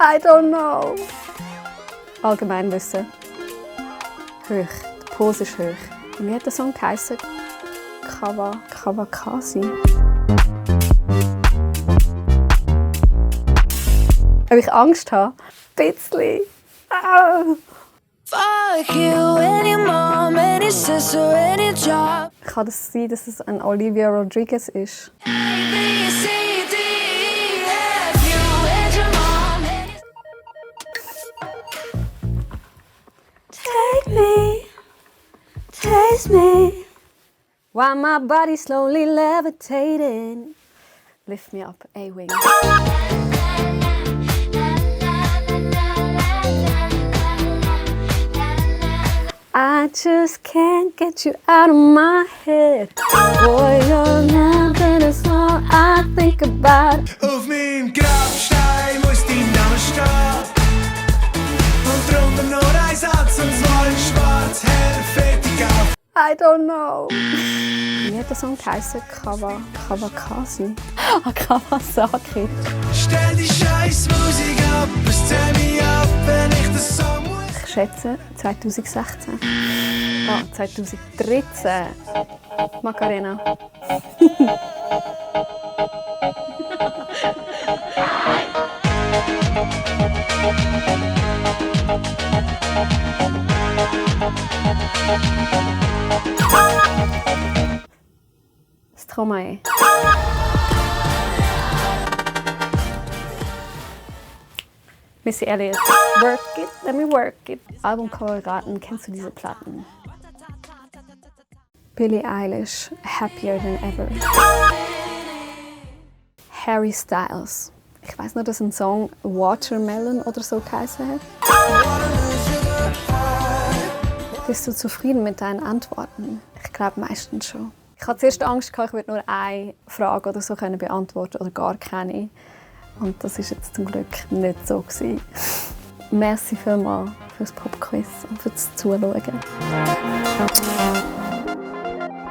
I don't know. Allgemeinwissen. Hoch. Der Puls ist hoch. Wie hat der Song geheißen? Kawakasi. Ob ich Angst habe? Ein bisschen. Ah. Fuck you and your mom and your sister and your job. Kann es sein, dass es ein Olivia Rodriguez ist? A, B, C, D, E, F, you and your mom and Take me, taste me, while my body slowly levitating. Lift me up, A-Wing. I just can't get you out of my head. Boy, you're nothing, that's all I think about. Auf meinem Grabstein muss dein Name stehen. Und drunter noch ein Satz, und zwar in schwarz, hell, fertig auf. I don't know. Wie hat der Song geheißen? Kawakasi? Kawasaki. Stell die scheiß Musik ab, es zähl mich ab, wenn ich den Song muss. Ich schätze 2016. Ah, 2013. Macarena. Stromae. Missy Elliott. Work it, let me work it. Albumcover raten, kennst du diese Platten? Billie Eilish, Happier Than Ever. Harry Styles. Ich weiss nur, dass ein Song Watermelon oder so geheißen hat. Bist du zufrieden mit deinen Antworten? Ich glaube meistens schon. Ich hatte zuerst Angst, ich würde nur eine Frage oder so beantworten oder gar keine. Und das war jetzt zum Glück nicht so. Merci vielmals fürs Pop-Quiz und fürs Zuschauen.